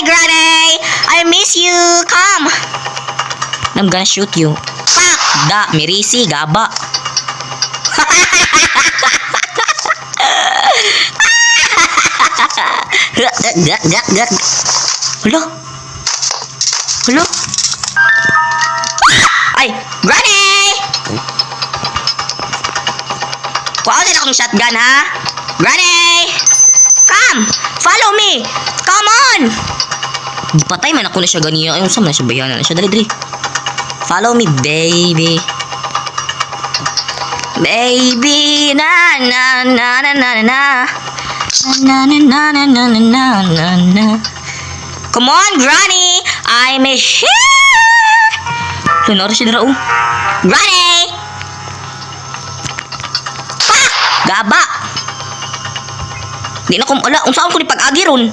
Granny! I miss you! Come! I'm gonna shoot you. Pak! Da, mirisi, gaba. Gak, gak, gak. Hala? Hala? Ay, Granny! Kuha din akong shotgun, ha? Granny! Come! Follow me! Come on! Patay man ako na siya ganiya. Ayun, sa man siya bayanan na siya. Dali, dali. Follow me, baby. Baby, na na na na na na na. Na na na na na na na na na. Come on, Granny! I'm here! Lunor siya dira, oh. Granny! Pa! Gaba! Di na ko, ala, unsaon ko ni pag-agi ron?